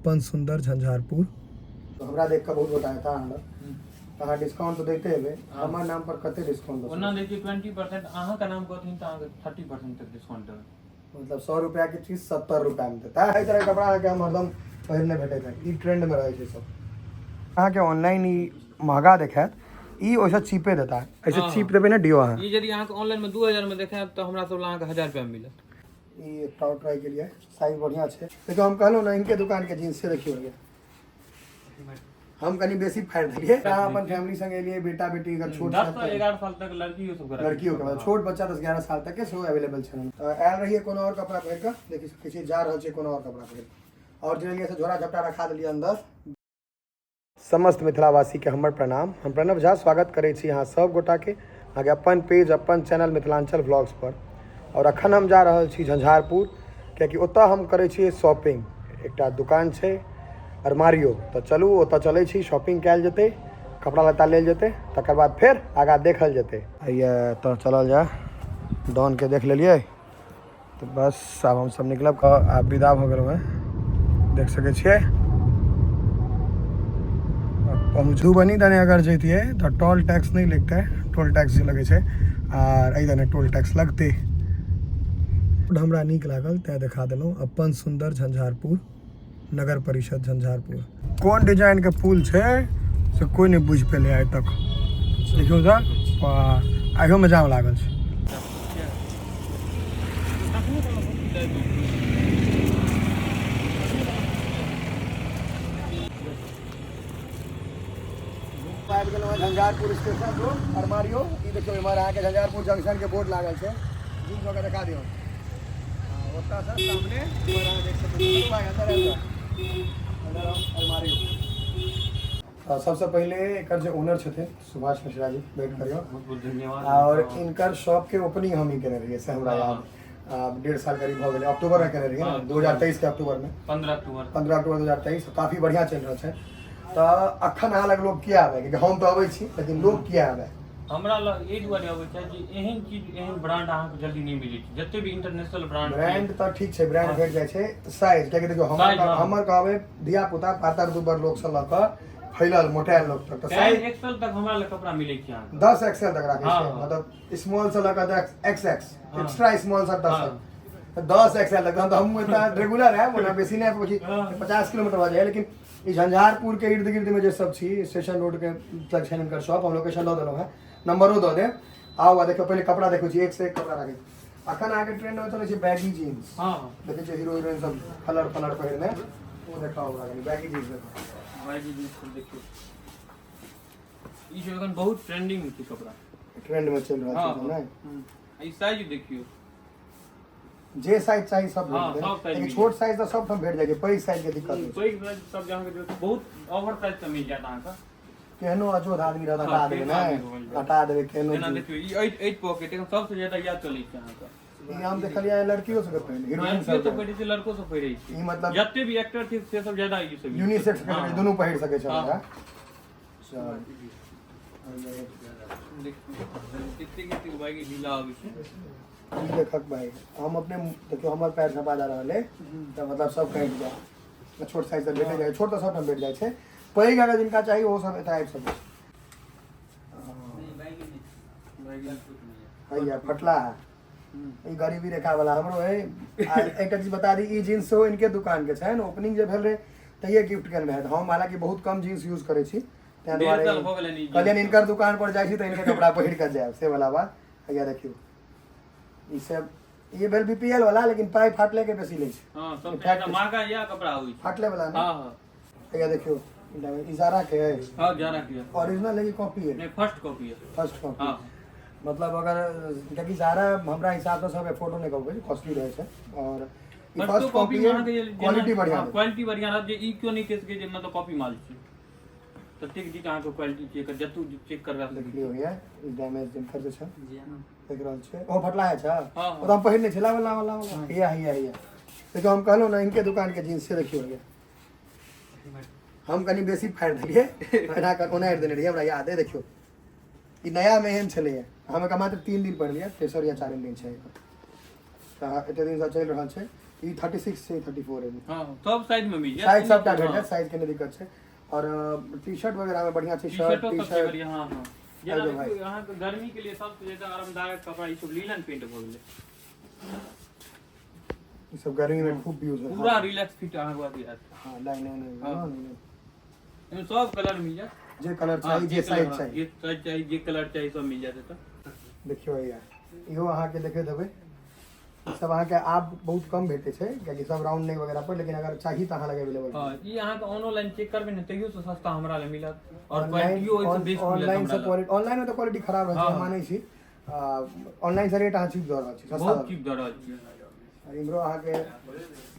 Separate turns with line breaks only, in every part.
अपन सुन्दर झंझारपुर। हमरा देख कऽ बहुत गोटा एता अहाँ लग, तऽ अहाँ डिस्काउंट तऽ दैते हेबै। हमर नाम पर कते डिस्काउंट दऽ
ओना
सकै?
देखियौ, 20%। अहाँके नाम कहथिन तऽ अहाँके 30% तक डिस्काउंट देबै।
मतलब 100 रुपया के चीज 70 रुपया में देता। एहि तरह के कपड़ा अहाँके हम हरदम पहिरने भेटैत है। ई ट्रेंड में रहै छै सब। अहाँके ऑनलाइन ई महगा देखायत, ई ओहिसँ चीपे देता। एहिसँ चीप देबै ने डियो अहाँ।
ई यदि अहाँके ऑनलाइन मे 2000 मे देखायत तऽ हमरा सब लग अहाँके 1000 रुपया मे मिलत।
ई एकटा और ट्राई केलियै, साइज बढ़िया छै। देखियौ, हम कहलहुँ ने, इनके दुकान के जींस से देखियौ भैया, हम कनी बेसी फाड़ि देलियै। अहाँ अपन फैमिली संगे एलियै, बेटा बेटी अगर छोट
10
छै
सँ 11 साल तक लड़कियो सब के।
लड़कियों के, मतलब छोट बच्चा 10-11 साल तक के सेहो अवेलेबल छै। तऽ आयल रहियै कोनो आओर कपड़ा पहिर कऽ, देखि सकै छियै, जा रहल छै कोनो आओर कपड़ा पहिर कऽ। आओर जे रहियै से झोरा झपटा रखा देलियै अन्दर। समस्त मिथिलावासीके हमर प्रणाम। हम प्रणव झा स्वागत करै छी अहाँ सब गोटाके अहाँके अपन पेज, अपन चैनल मिथिलाञ्चल व्लॉग्स पर। आओर अखन हम जा रहल छी झंझारपुर, कियाकि ओतऽ हम करै छियै शॉपिंग। एकटा दुकान छै अरमारियो, तऽ चलू ओतऽ चलै छी, शॉपिंग कयल जेतै, कपड़ा लत्ता लेल जेतै, तकर बाद फेर आगाँ देखल जेतै। हैया तऽ चलल जाय। डॉनके देख लेलियै तऽ बस आब हमसब निकलब। आब विदा भऽ गेलहुँ हेँ, देख सकै छियै। मधुबनी दने अगर जैतियै तऽ टोल टैक्स नहि लगतै, टोल टैक्स जे लगै छै, आर एहि दने टोल टैक्स लगतै। हमरा नीक लागल तैँ देखा देलहुँ। अपन सुन्दर झंझारपुर, नगर परिषद झंझारपुर। कोन डिजाइनके पुल छै से कोइ नहि बुझि पेलै आइ तक। देखियौ तऽ आइयोमे जाम लागल छै। आबि गेलहुँ झंझारपुर स्टेशन रोड, अरमारियो। ई देखियौ, इम्हर अहाँके झंझारपुर जंक्शनके बोर्ड लागल छै। जूम कऽ के देखा दियौ। ओतऽसँ सामने इम्हर अहाँ देख सकै छी। भाइ, अंदर आबि जाउ, अंदर आउ। अरमारियो। सबसँ पहिले एकर जे ओनर छथिन सुभाष मिश्रा जी, वेट करियौ।
बहुत बहुत धन्यवाद।
आओर इनकर शॉप के ओपनिंग हम ही केने रहियै से हमरा याद। आब 1.5 साल करीब भऽ गेलै। अक्टूबर मे केने रहियै ने, 2023 के अक्टूबर मे।
15 अक्टूबर।
15 अक्टूबर 2023। काफी बढ़िआँ चलि रहल छै। तऽ अखन अहाँ लग लोग किया आबै? कियाकि हम तऽ अबै छी, लेकिन लोग किया आबै?
हमरा लग एहि दुआरे अबै छै जे एहन चीज, एहन ब्रांड अहाँके जल्दी नहि मिलै छै, जते भी इंटरनेशनल ब्रांड।
ब्रांड तऽ ठीक छै, ब्रांड भेट जाइ छै। साइज, कियाकि देखियौ, हमर
साइज, हाँ।
हमर कहबै धिया पुता, पातर दुबर लोक से लऽ कऽ फैलल मोटायल लोक तक, तऽ साइज
10 एक्सएल तक हमरा लग कपड़ा मिलै छै अहाँके।
10 एक्सएल तक राखै
हाँ,
छै?
हाँ।
मतलब स्मॉल से लऽ कऽ एक्स एक्स, एक्स्ट्रा स्मॉल से 10 तक, 10 एक्सएल तक। तहन तऽ हमहूँ एतऽ रेगुलर है, ओना बेसी नहि पहुँची, 50 किलोमीटर भऽ जाइए, लेकिन ई झंझारपुर के इर्द गिर्द में जे सब छी, स्टेशन रोड के तक छै हिनकर शॉप। हम लोकेशन दऽ देलहुँ हेँ, नंबरो दऽ देब। आउ आ देखियौ, पहिले कपड़ा देखै छी। एक से एक कपड़ा राखै छी। अखन अहाँके ट्रेंड में चलै छै बैगी जीन्स। देखै छियै, हीरो हीरोइन सब फलर फलर पहिरने। ओ देखाउ हमरा कनि, बैगी जीन्स देखाउ।
बैगी जींस सब देखियौ। ई सब एखन बहुत ट्रेंडिंग में छै कपड़ा।
ट्रेंड में चलि रहल छै सब, नहि?
ई साइज देखियौ।
जे साइज चाही सब भेट
सब
जेतै।
साइज
लेकिन
मिल।
छोट साइज तऽ सब ठाम भेट जाइ छै, पैघ साइज के दिक्कत होइ छै।
पैघ साइज सब अहाँके जो बहुत ओवर साइज तऽ मिल जायत अहाँके।
केहनो अजोध आदमी रहत, हटा देबै।
केहनो आदमी
नहि
हो जायत।
हटा देबै केहनो
जेना
चीज।
देखियौ, ई एट एट पॉकेट एखन सबसँ ज्यादा इएह चलै छै अहाँके।
ई हम देखलियै, लड़कियो सबके पहिने, हीरोइन
लड़कियो
सब
सब पहिरै छै, लड़को सब पहिरै छै।
ई मतलब
जते भी एक्टर छै से सब ज्यादा ई सब
यूनिसेक्स के, दुनू पहिर सकै छै।
हाँ।
चल।
देखियौ, कते कते बैगी ढीला आबै छै।
ई देखक भाई, हम अपने देखियौ, हमर पैर छपा जा रहल है, तऽ मतलब सब कटि जाय। छोट साइज तऽ भेटे जाइ, छोट तऽ सब ठाम भेट जाइ छै। पैघ अगर जिनका चाही, ओहो सब एतऽ आबि सकै छै। हैया फटला है ई गरीबी रेखा वाला हमरो है। आ एकटा चीज बता दी, ई जींस सेहो इनके दुकान के छनि। ओपनिंग जे भेल रहै तहिये गिफ्ट केने रहै। हम हालांकि बहुत कम जींस यूज करै छी, ताहि
1.5
दुआरे
साल भऽ गेलनि ई जींस।
कहलियनि हिनकर दुकान पर जाइ छी तऽ हिनकर कपड़ा पहिर कऽ जायब, से वाला बात। हैया देखियौ, ई सब ई भेल बीपीएल वाला, लेकिन पाइ फाटले के बेसी लै छै।
हँ, सबसँ ज्यादा महगा इएह कपड़ा होइ छै।
फाटले वाला ने।
हँ।
हैया देखियौ, ई जारा के है।
हँ, जारा के।
ओरिजिनल है कि कॉपी है?
नहि, फर्स्ट कॉपी है।
First copy.
हँ।
मतलब अगर कियाकि जारा हमरा हिसाबसँ सब एफोर्डो नहि कऽ पबै, कॉस्टली रहै छै। आओर ई
फर्स्ट
फर्स्ट
कॉपी
कॉपी
मे अहाँके जे
क्वालिटी बढ़िआँ।
क्वालिटी बढ़िआँ रहत जे ई क्यों नहि कहि सकै जे मतलब कॉपी माल छै। ततेक नीक अहाँके क्वालिटी छै एकर, जतू चेक करबा सकै
देख
छी।
लियौ भैया, ई डैमेज जिनकर जे छै, देख रहल छियै, ओ फटला है छै।
हाँ।
ओ तऽ हम पहिरने छी। लाबऽ, लाबऽ, लाबऽ। हैया, हैया, हैया देखियौ, हम कहलहुँ ने, इनके दुकान के जींस से देखियौ भैया, हम कनि बेसी फाड़ि देलियै, एना कर ओनारि देने रहियै, हमरा याद है। देखियौ, ई नयामे एहन छलैए। हम एकरा मात्र 3 दिन पहिरलियै, तेसर या चारिम दिन छै एकर। तऽ एते दिनसँ चलि रहल छै। ई 36 छै, 34 एमे।
हँ, सब साइज में मिल जायत।
साइज सबटा भेट जायत, साइज के नहि दिक्कत छै। और टी शर्ट वगैरह में बढ़िया छै, shirt
T
T
shirt
shirt.
बढ़िया। हाँ हाँ, जेना
आइयो भाई।
देखियौ, अहाँके गर्मी के लिए सबसे ज्यादा आरामदायक कपड़ा ई सब लीलन पेंट भऽ गेलै।
ई सब गर्मी में खूब यूज होइ।
पूरा रिलैक्स फिट अहाँके अथी हैत।
हाँ, लाइन लाइन
हाँ।
हाँ, लाइन।
एहिमे सब कलर मिल जायत।
जे कलर
हाँ,
चाही, जे
कलर,
साइज
हाँ,
चाही,
जे साइज चाही, जे कलर चाही, सब मिल जायत एतऽ।
देखियौ भैया, इहो अहाँके देखैत हेबै। ई सब अहाँके आब बहुत कम भेटै छै, कियाकि सब राउंड नेक वगैरह पर, लेकिन अगर चाही तऽ अहाँ लग अवेलेबल।
हाँ, ई अहाँके ऑनलाइन चेक करबै ने, तैयो से सस्ता हमरा लग मिलत और
ऑनलाइन
क्वालिटियो ओहिसँ बेस्ट मिलत
ऑनलाइन
हमरा
से
लग।
क्वालिटी, ऑनलाइन में तऽ क्वालिटी खराब रहै छै।
हाँ।
हम मानै छी, ऑनलाइन से रेट अहाँ चीप दऽ रहल छी, सस्ता
बहुत
दऽ
चीप दऽ रहल छी।
रहल। इम्हरो अहाँके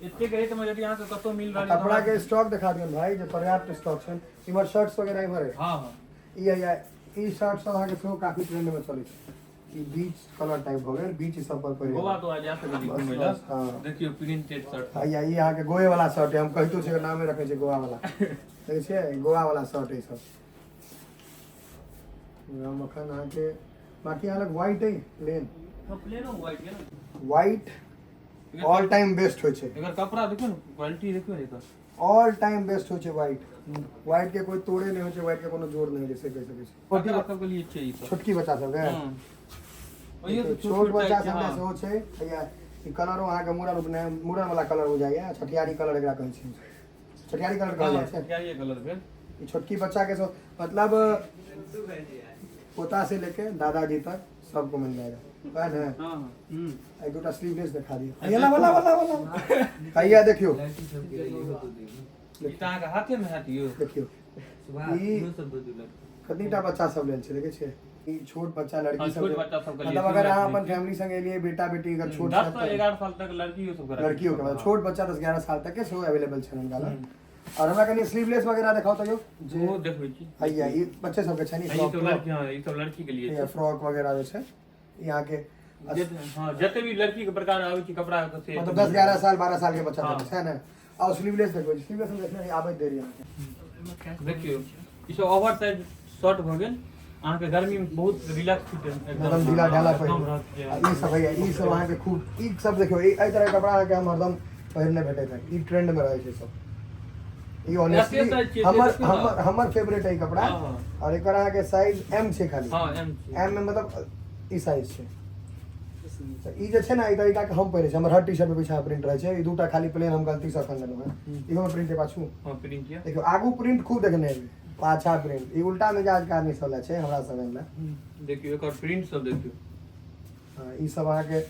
एतेक रेट में यदि अहाँके कतौ मिल रहल यऽ
कपड़ा के स्टॉक देखा दियौन भाई, जे पर्याप्त स्टॉक छै। इम्हर शर्ट्स वगैरह इम्हर है।
हाँ हाँ।
ई है, ई शर्ट सब अहाँके सेहो काफी ट्रेंड में चलै छै। ई बीच कलर टाइप भऽ गेल, बीच ई सब पर पहिरे।
गोवा तो जा सकै छी
बस,
घुमै लए।
बस, हाँ।
देखियौ, प्रिंटेड शर्ट।
भैया, ई अहाँके गोवे वाला शर्ट है। हम कहितो छियै, एकर नामे रखने छै गोवा वाला। देखै छियै, गोवा वाला शर्ट है ई सब। हम अखन अहाँके बाकी अहाँ लग व्हाइट है प्लेन?
प्लेनो व्हाइट है ने।
व्हाइट ऑल टाइम बेस्ट होइ छै।
एकर कपड़ा देखियौ ने, क्वालिटी देखियौ ने एकर।
ऑल टाइम बेस्ट होइ छै व्हाइट। व्हाइट के कोई तोड़े नहि होइ छै, व्हाइट के कोनो जोड़ नहि होइ छै, से कहि सकै छी।
बच्चा सबके लिए छै ई सब।
छोटकी बच्चा सबके।
हँ। ओहियो तऽ
छोट बच्चा
छै,
सबके
हाँ।
सेहो छै। भैया, ई कलरो अहाँके मुड़न उपनयन मुड़न वाला कलर बुझाइया, छठियारी कलर एकरा कहै छै। छठियारी कलर कहल जाइ छै।
हाँ, ये कलर भेल।
ई छोटकी बच्चा के सब, मतलब पोता से लेके दादाजी तक सबको मिल जाएगा, वएह ने?
हाँ हाँ।
एक दूटा स्लीवलेस देखा दियौ। हैया, ला ला ला ला, हैया देखियौ।
ई तऽ अहाँके हाथे में हैत यौ।
देखियौ, ई कतनीटा बच्चा सब लेल छै, देखै छियै? ई छोट बच्चा, लड़की
हाँ,
सब
छोट
जे-
बच्चा सबके लिए
मतलब अगर अहाँ अपन
देखियौ।
फैमिली संगे एलियै, बेटा बेटी अगर छोट
10
छै
से
तऽ
11 साल तक लड़कियो सबके रखै
लड़कियों के
छै।
मतलब छोट बच्चा 10-11 साल तक के सेहो अवेलेबल छै हुनका लग। और हमरा कनि स्लीवलेस वगैरह देखाउ तऽ यौ जे।
ओहो देखबै छी।
हैया, ई बच्चे सबके छै ने?
ई
फ्रॉक।
सब लड़की, हाँ, ई सब लड़की के लिए
हैया,
छै।
फ्रॉक वगैरह जे छै ई अहाँके
हाँ, जते भी लड़की के प्रकार आबै छै कपड़ा के से।
मतलब 10-11 साल, 12 साल के बच्चा
हाँ।
तक छै ने? और स्लीवलेस देखबै, स्लीवलेस हम देखने रही, आबैत देरी अहाँके।
देखियौ, ई सब ओवर साइज शर्ट भऽ गेल अहाँके। गर्मी में बहुत रिलैक्स फिट
एकदम ढीला ढाला
एकदम
पहिरू।
रहत जे।
आ ई सब हैया, ई सब अहाँके खूब, ई सब देखियौ, ई एहि तरह के कपड़ा अहाँके हम हरदम पहिरने भेटैत है। ई ट्रेंड में रहै छै सब। ई ऑनेस्टली
size छियै,
हमर
देखियौ ने।
हमर हमर फेवरेट है ई कपड़ा।
हाँ, हाँ।
और एकर अहाँके साइज एम छै खाली।
हाँ, एम छै।
एम में मतलब ई साइज छै। तऽ ई जे छै ने, एहि तरीका के हम पहिरै छी। हमर हर टी शर्ट पे पीछा प्रिंट रहै छै। ई दूटा खाली प्लेन हम गलती से अखन लेलहुँ हेँ। इहो में प्रिंट है पाछू।
हाँ, प्रिंट यऽ।
देखियौ, आगू प्रिंट खूब देखने हेबै, पाछा प्रिंट। ई उल्टा मिजाज के आदमी सब लए छै, हमरा सब लए।
देखियौ, एकर प्रिंट सब देखियौ।
हाँ, ई सब अहाँके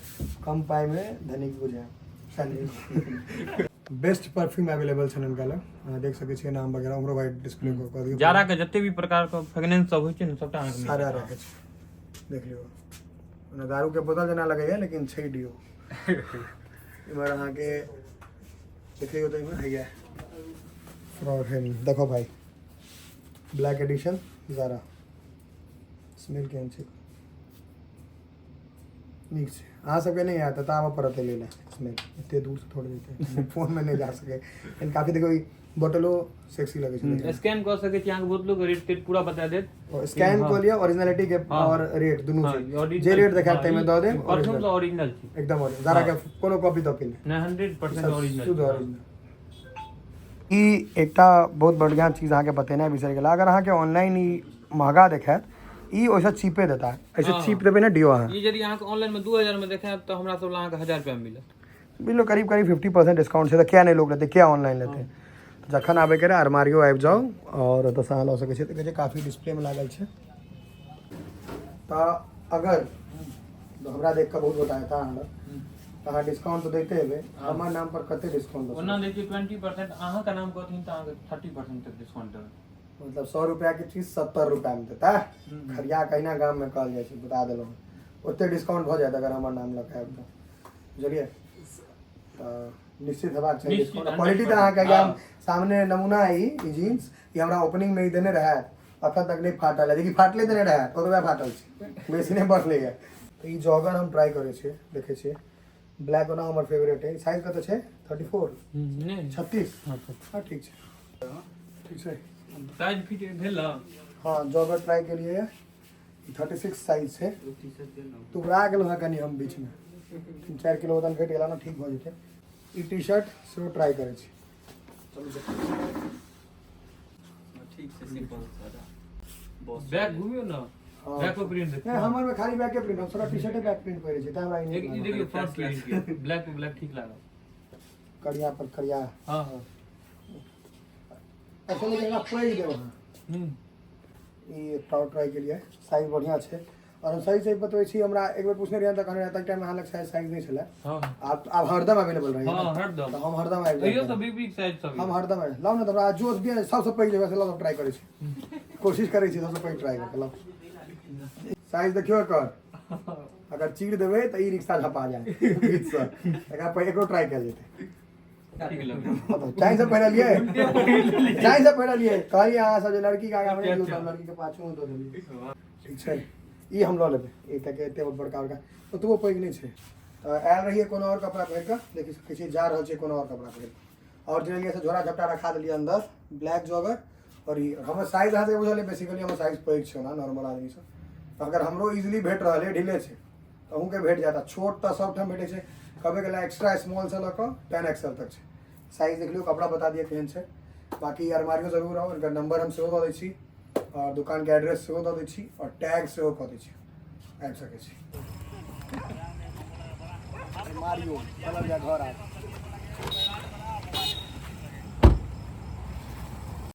कम पाइमे धनिक बुझाय। बेस्ट परफ्यूम अवेलेबल छनि हुनका लग। अहाँ देख सकै छियै, नाम वगैरह ओकरो भाई डिस्प्ले कऽ दियौ।
जारा के जते भी प्रकार के फ्रेगनेंस सब होइ छै ने, सबटा अहाँके मिल
सारा
जायत।
रखै छै, देख लियौ। ओना दारूके बोतल जेना लगैया, लेकिन छै डियो। इम्हर अहाँके देखियौ तऽ इम्हर हैया फ्रॉक है। देखो भाई, ब्लैक एडिशन जारा, स्मेल केहन छै? नीक छै। अहाँ सबके नहि आयत तऽ आबऽ पड़त लै लए। स्मेल एते दूरसँ थोड़े जेतै, फोनमे नहि जा सकै, लेकिन काफी देखियौ, ई बोतलो सेक्सी लगै छै देखैमे।
स्कैन कऽ सकै छी, अहाँके बोतलो के रेट तेट पूरा बता देत।
स्कैन कऽ लिअ, ओरिजिनलिटी के
हाँ।
और रेट दुनू
हाँ,
छै।
original-
जे रेट देखायत
हाँ,
ताहिमे
ई
दऽ देब।
Perfume
original।
तऽ ओरिजिनल छै।
एकदम ओरिजिनल, जारा के कोनो कॉपी तॉपी नहि।
नहि, 100%
सब
ओरिजिनल।
शुद्ध ओरिजिनल। ई एकटा बहुत बढ़िआँ चीज अहाँके बतेनाइ बिसरि गेला। अगर अहाँके ऑनलाइन ई महगा देखायत, ई ओहिसँ चीपे देता। एहिसँ
हाँ।
चीप देबै ने डियो अहाँ।
ई यदि अहाँके ऑनलाइन में 2000 में देखायत तऽ हमरा सब लग अहाँके 1000 रुपया में मिलत।
बुझलो, करीब करीब 50% डिस्काउंट छै, तऽ किया नहि लोग लेतै, किया ऑनलाइन लेतै? तऽ जखन आबैके रहै, अरमारियो आबि जाउ आओर ओतऽसँ अहाँ लऽ सकै छियै। तऽ कहै छै काफी डिस्प्लेमे लागल छै। तऽ अगर हमरा देख कऽ बहुत गोटा एता अहाँ लग, तऽ अहाँ डिस्काउंट तऽ दैते हेबै। हमर नाम पर कते डिस्काउंट दऽ
ओना
सकै छी?
देखियौ, 20%, अहाँके नाम कहथिन तऽ अहाँके 30% तक डिस्काउंट देबै।
मतलब 100 रुपैआके चीज 70 रुपैआमे देता। खरिया कहिना गाममे कहल जाइ छै, बता देलहुँ। ओते डिस्काउंट भऽ जायत अगर हमर नाम लऽ कऽ आयब तऽ, बुझलियै? तऽ निश्चित हेबाक चाही।
निश्चित,
डिस्काउंट, क्वालिटी तऽ अहाँके
100%।
हम सामने नमूना है। ई जीन्स, ई हमरा ओपनिंग मे ई देने रहै, अखन तक नहि फाटल है। जेकि फाटले देने रहै, ओतबे फाटल छै, बेसी नहि बढ़लैए। तऽ ई जॉगर हम ट्राई करै छियै, देखै छियै। ब्लैक ओना हमर फेवरेट है। साइज कतऽ छै? 34?
नहि।
36। हाँ, ठीक छै, ठीक छै।
साइज फिट भेल ने?
हाँ, जॉगर ट्राई केलिए, 36 साइज छै। दुबरा गेलहुँ हँ कनि हम बीचमे, 3-4 किलो वजन घटि गेला ने, ठीक भऽ जेतै। ई टी शर्ट सेहो ट्राई करै छी। चलू देखै छी।
ठीक छै, सिंपल सादा बस।
बैक घुमियो ना।
हँ।
बैक पर प्रिंट
नहि, हमर मे खाली बैके प्रिंट, हम सारा टी शर्टे बैक प्रिंट पहिरै छी, तैं हमरा ई
एक
नीक
ई
लागल।
देखियो, फ्रंट प्रिंट के ब्लैक पे ब्लैक ठीक लागल।
करिया पर करिया।
हाँ हाँ।
अच्छा, लेकिन एकरा पैघ देब अहाँ। ई एकटा और ट्राई केलियै, साइज बढ़िआँ छै। आओर हम सही सही बतबै छी, हमरा एक बेर पुछने रहियै तऽ कहने रहै तक टाइम अहाँ लग शायद साइज नहि छलै। आब आब हरदम अवेलेबल रहैए।
हाँ, हरदम।
तऽ हम हरदम आबि
इहो
जाइत।
सब बिग बिग साइज सब।
हम हरदम आबि लाउ ने, तऽ हमरा जोश भी सबसँ पैघ लेबै से लाउ, ट्राई करै छी, कोशिश करै छी सबसँ पैघ ट्राई कऽ लाउ। साइज देखियौ एकर, अगर चीर देबै तऽ ई रिक्शा झपा जायत बीचसँ। एकरा पर एकरो ट्राई कयल जेतै।
ठीक लगै।
चाय से पहिरलियै, चाय से पहिरलियै, कहलियै अहाँ सब जे लड़की के आगाँ मे नहि दियौ, तऽ हम लड़की के पाछू मे दऽ देलियै। ठीक छै, ई हम लऽ लेबै। ई तक एते बड़का बड़का ओतबो पैघ नहि छै। तऽ आयल रहियै कोनो आओर कपड़ा पहिर कऽ, देखि सकै छियै, जा रहल छियै कोनो आओर कपड़ा पहिर कऽ। आओर जे लेलियै से झोरा झपटा रखा देलियै अन्दर, ब्लैक जॉगर। आओर ई हमर साइज अहाँ सबके बुझल अइ, बेसिकली हमर साइज पैघ छै ओना नॉर्मल आदमीसँ, तऽ अगर हमरो इजिली भेट रहल अइ, ढीले छै, तऽ अहूँके भेट जायत। आ छोट तऽ सभठाम भेटै छै, कहबे केला एक्स्ट्रा स्मॉलसँ लऽ कऽ 10 एक्सएल तक छै। साइज देख लियौ, कपड़ा बता दिअ केहन छै। बाँकी अरमारियो जरूर आउ। हिनकर नंबर हम सेहो दऽ दै छी आओर दोकानके एड्रेस सेहो दऽ दै छी आओर टैग सेहो कऽ दै छी, आबि सकै छी। मारियो चलल जाय घर आब।